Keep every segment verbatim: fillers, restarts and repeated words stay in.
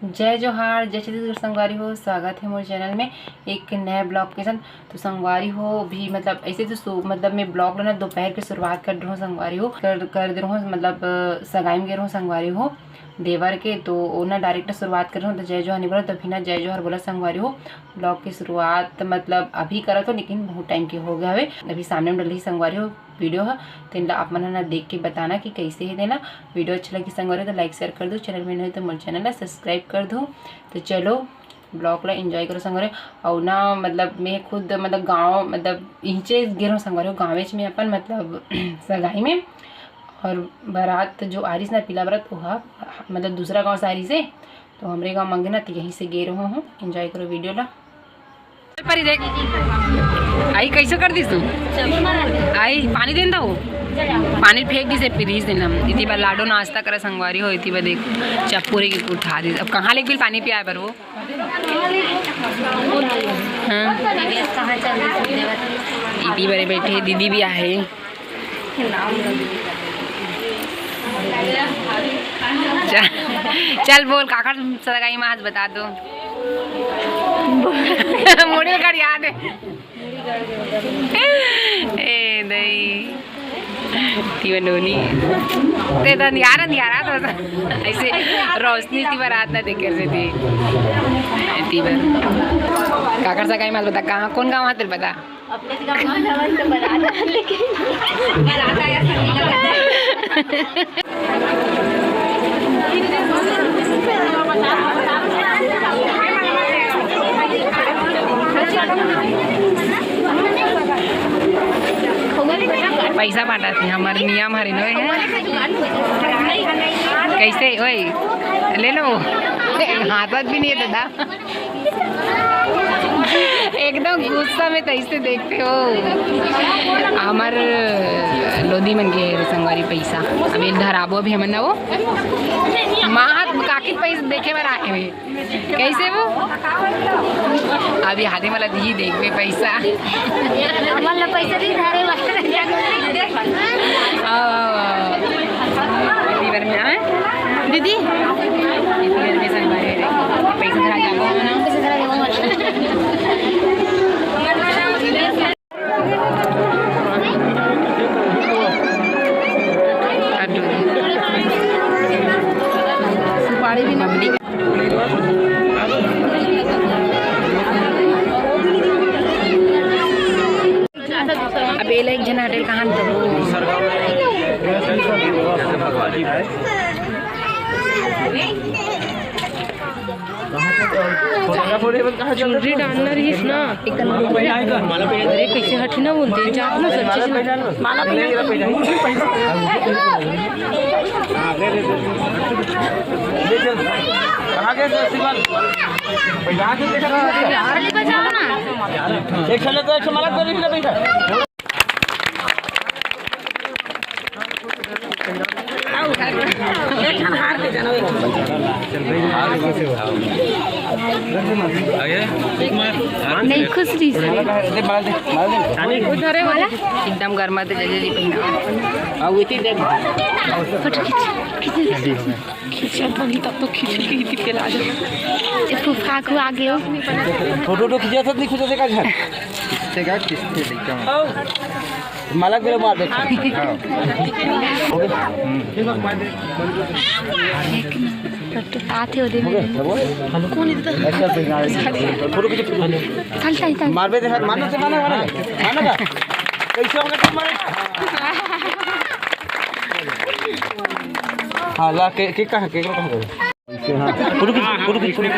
जय जोहार, जय छत्तीसगढ़ संगवारी हो, स्वागत है मोर चैनल में एक नए ब्लॉग के साथ। तो संगवारी हो, अभी मतलब ऐसे तो सु-, मतलब मैं ब्लॉग ला ना दोपहर के शुरुआत कर रहा हूँ संगवारी हो, कर, कर दे रहा हूँ मतलब अ, सगाई में गे रहा हूँ संगवारी हो देवर के, तो वो ना डायरेक्ट शुरुआत कर रहा हूँ। तो जय जोहार नहीं बोला, तभी ना जय जोहार बोला संगवारी हो। ब्लॉग की शुरुआत मतलब अभी करत हो, लेकिन बहुत टाइम के हो गया हवे। अभी सामने में डली संगवारी हो वीडियो ह, तेन ला आप मन ह ना देख के बताना कि कैसे हे तेन ला। वीडियो अच्छा लगी संगवारी हो तो लाइक शेयर कर दो, चैनल में नए हो तो मोर चैनल ला सब्सक्राइब कर दो। तो चलो ब्लॉग ला एंजॉय करो संगवारी हो। अउ ना मतलब मैं खुद मतलब गाँव मतलब इहिचे गे रहो संगवारी हो, गाँवेच में अपन मतलब सगाई में। और बारात जो आरिस ना पीला बारात, ओहा मतलब दूसरा गाँव से आरिस हे, तो हमरे गाँव मंगे ना, तो यहीं से गे रहो हूँ। एंजॉय करो वीडियो ला। परी देख, आई कैसे कर दिस तू? आई पानी देन दो, पानी फेंक दिस, पीरिस दिन हम इति बार लाडो नाश्ता करे संगवारी हो, इति बार देख चप्पूरी के उठा दिस। अब कहाँ ले बिल पानी पियाए बर वो? हाँ, इति बारे बैठे दीदी भी आहे। चल, चल बोल, काकर सगाई में आज बता दो। मुड़ी कर याद है। ए दई। तिवन नोनी। ते तो अंधियारा, अंधियारा तो ऐसे रोशनी ती बारात ना देखे से थी। तिवन। काकर सगाई में आज बता, कहाँ, कौन गाँव है तेरे पता? अपने से कम गाँव जावन तो बारात आया, लेकिन बारात आया, सभी लोग। पैसा बांटत हे, हमर नियम हरे नोए हे। कैसे ओए? ले लो। हाथत भी नहीं है दादा। एकदम गुस्सा में तइसे देखते हो। हमर लोदी मन के संगवारी पैसा अभी धराबो, अभी हमन ना वो माँ काकी पैसा देखे बर आए हुए। कैसे वो? अभी हाथे वाला दी देखबे पैसा। हमन ला पैसा नहीं धरे वाला। आओ, आओ, आओ। इसी बार में आए। दीदी। इसी बार में संगवारी है, देखो। पैसा धरा जाबो ना। पैसा धरा जाबो ना। सुपारी भी ना। अब एला एक झन हटेल कहाँ तो। चुनरी डालना रहिस ना। अरे कैसे हठी ना बोलते, जात ना सच्ची से। कहाँ गए थे शिवन? यहाँ से देखा था। एक साल तो एक साल मलक कर रही थी ना। नहीं खुश रही। एकदम गर्मा तो जल्दी पहना। खींचा बनी तब तो खींच के ही दिखे ला जा। फूफा को आगे हो। फोटो तो खींचा था, नहीं खींचा था। खींचते का, खींचते लइका मन। माला के मार दे। हाँ। आते हो दे। कौन इधर? अच्छा, फोटो खींच। चल, चल, चल। मारबे दे, मारना से मारना, मारना। मारना का? कैसे होगा तुम मारे? हाँ, ला, के, के कहाँ, के कहाँ करो? हाँ, फोटो खींच, फोटो खींच, फोटो खींच।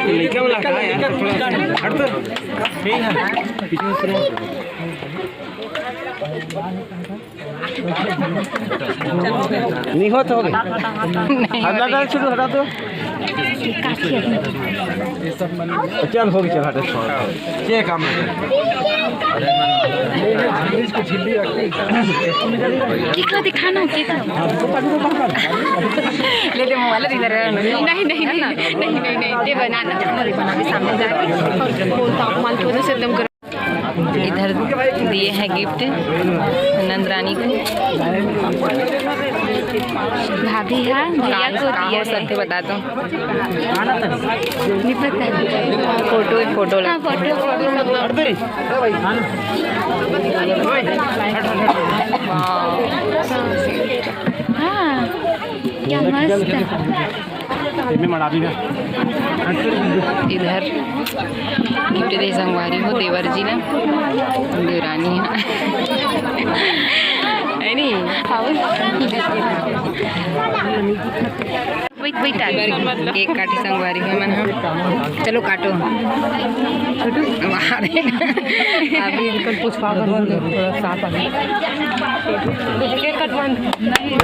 लइका वाला का है यार, थोड़ा हट तो। नहीं हो तो हो गई। हटा दो, शुरू हटा दो। चल, हो गई, चल, हटा, छोड़। ये काम है। केकरा दिखाना, केकरा? ले दे मोबाइल इधर। नहीं, नहीं, नहीं, नहीं, नहीं, नहीं, दे बना ना, हमारे बना के सामने जाके। और बोलता अपमान की वजह से एकदम इधर दिए हैं गिफ्ट नंद रानी को। भाभी हा भैया को दिया है। सत्य बता दो। नहीं पता। फोटो है, फोटो हाँ, फोटो। हाँ, क्या मस्त। इधर गिफ्ट दे संगवारी हो देवर जी ला, देवरानी हा। है नी? खाओ। वही, वही टाइप। केक काटी संगवारी हो मन हा। चलो काटो। छोटू। अभी इनकर पुष्पा कर दो, थोड़ा साफ आ गया। केक कटवा।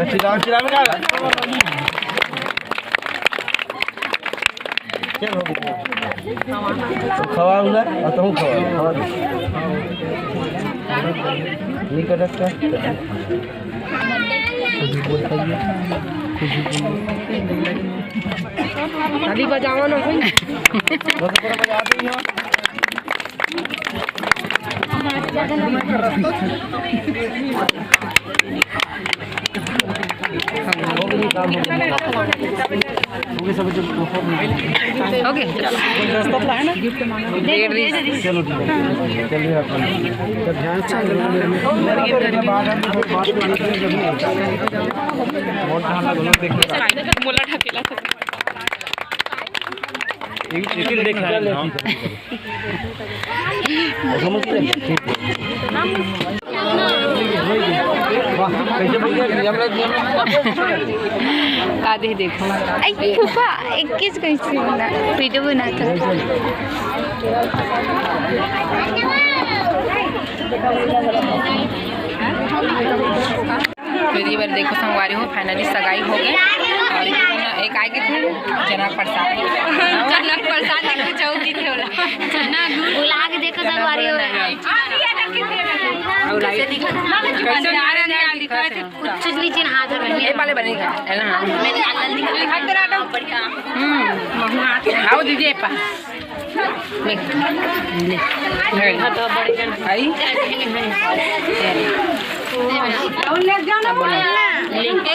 चिल्लाओ, चिल्लाओ, चिल्लाओ। चल, हो गया। तो खवा उला, और तुम खवा, खवा दो। नहीं कर रखता। अभी बजाओ ना भाई। ओके, चलो। चलो, ठीक है। तो ध्यान से, बहुत ठंडा, दोनों देखो। मोला ढकेला था। एक, एक देख रहा है। का दे देखो। आई फूफा, एक किस कैसे बना, वीडियो बना था। तो ये बार देखो संगवारी हो, finally सगाई हो गई। और ये ना एक आगे थे जनक प्रसाद। जनक प्रसाद के कुछ और चीज होला। चना गुड़। बुला के देखो संगवारी हो। और लाइट। कैसे नारे नारे लिखा है? कुछ नहीं चिन्हा था। ये वाले बनेगा, है ना? मैंने लाल लाल दिखा। हम्म। आओ दीदी, ए पा। ले, ले। आई?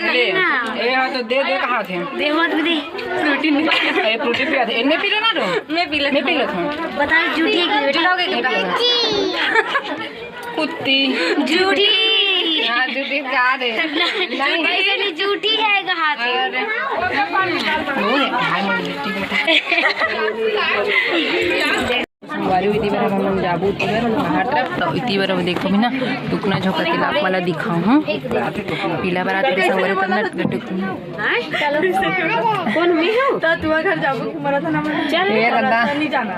ले। ए, हाँ, तो दे, दे, कहाँ थे? दे मत दे। प्रोटीन। ए, प्रोटीन पिया थे। इनमें पी लेना तो? मैं पी लेता मैं पी हूँ। लेता हूँ। बता, झूठी है कि झूठी? कुत्ती। झूठी। हाँ, झूठी का दे। नहीं। ऐसे नहीं, झूठी है, कहा थे। अरे। वो है, भाई, मुझे लिपस्टिक बता। संगवारी हो, इती बर अब हमन जाबो, इती बर बाहर तरफ, तो इती बर अब देखो भी ना, टुकना झोंका के लाप वाला दिखाऊँ हूँ। पीला बरात के संगवारी तब ना टुकना। कौन मैं हूँ? तो तुम्हारे घर जाबो कि मरा था ना, मैं चल। ये गंदा। नहीं जाना।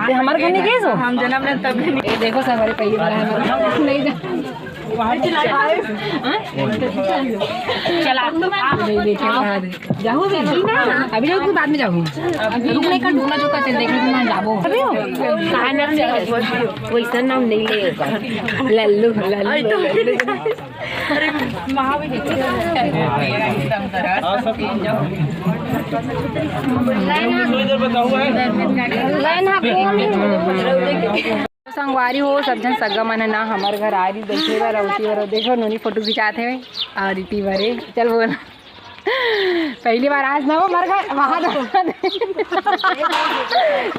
ये हमारे घर नहीं गए सो? हम जन्म में तब भी नहीं। ये देखो संगवारी, पहली बार हमारे घर नहीं जा। चला, आप नहीं देखे, बाद। जाहू भी? अभी जाहू कि बाद में जाहू? अभी रुक नहीं कर, रुकना जो का चल देख, मैं जाबो। अभी हो? कहाँ नाम नहीं है? वैसा नाम नहीं लेगा। लल्लू, लल्लू, लल्लू। अरे, महावीर। लाइन हा, कौन? संगवारी हो, सब झन सगा मन ह ना हमर घर आए रहिस बइठे बर, अउ इती बर देखो नोनी फोटो खिंचात हे अउ इती बर ए, चल बोल। पहली बार आज ना हो हमर घर, वहाँ तो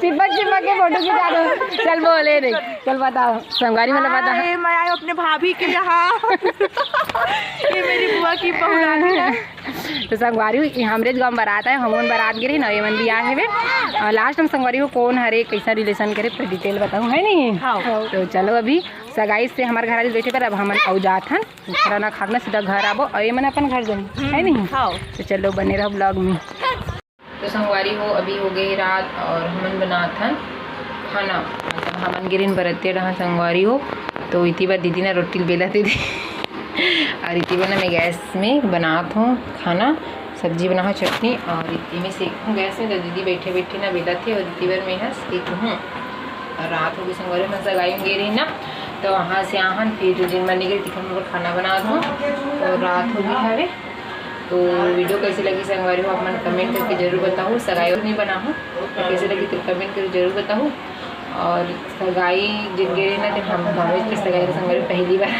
चिपक चिपक के फोटो खिंचा दो। चल बोले रे, चल बताओ, संगवारी मतलब बता। हाय, मैं आई हूँ अपने भाभी के यहाँ। ये मेरी बुआ की बहू रानी है। तो संगवारी, ये हमरे गाँव बारात आए, हमन बारात गे रहिन, ये मन भी आए हवे। और लास्ट में संगवारी हो कौन हरे, कैसा रिलेशन करे, पूरा डिटेल बताऊँ, है नहीं? हाँ। तो चलो अभी सगाई से हमर घर वाले बइठे बर, अब हमन अउ जात हन, खाना ना खा के ना सीधा घर आबो, और ये मन अपन घर जाही, है नहीं? हाँ। तो चलो बने रहो ब्लॉग में। तो संगवारी हो, अभी हो गए रात और हमन बनात हन खाना। मतलब हमन गे रहिन बरतिया डहान संगवारी हो, तो इती बर दीदी ना रोटी ल बेलत हे और इती बर ना मैं गैस में बनात हूँ खाना, सब्जी बनाहूँ, चटनी और इती में सेकहूँ गैस में। तो दीदी बैठे बैठे ना बेलत हे और इती बर मैं ह सेकहूँ। और रात हो गई संगवारी, मैं सगाई में गे रहिन ना, तो वहाँ से आहन फिर जो दिन बन गए तिखन खाना बनात हूँ और रात हो गई हवे। तो वीडियो कैसे लगी संगवारी हो, आप मन कमेंट करके जरूर बताओ। सगाई और नहीं बना हूँ तो कैसे लगी तो कमेंट करके जरूर बताओ। और सगाई जिन गे रहे ना, तो हम नॉनवेज के सगाई के संग पहली बार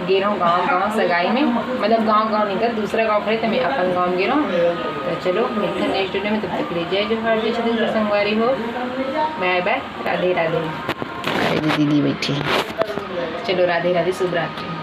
गे रहूँ गाँव, गाँव सगाई में, मतलब गाँव, गाँव नहीं कर, दूसरा गाँव खड़े, तो मैं अपन गाँव गे रहूँ। तो चलो, मिलते हैं नेक्स्ट वीडियो में, तब तक ले जय जोहार, जय छत्तीसगढ़ संगवारी हो, बाय बाय, राधे राधे। अरे दीदी बैठी, चलो राधे राधे, शुभ रात्रि।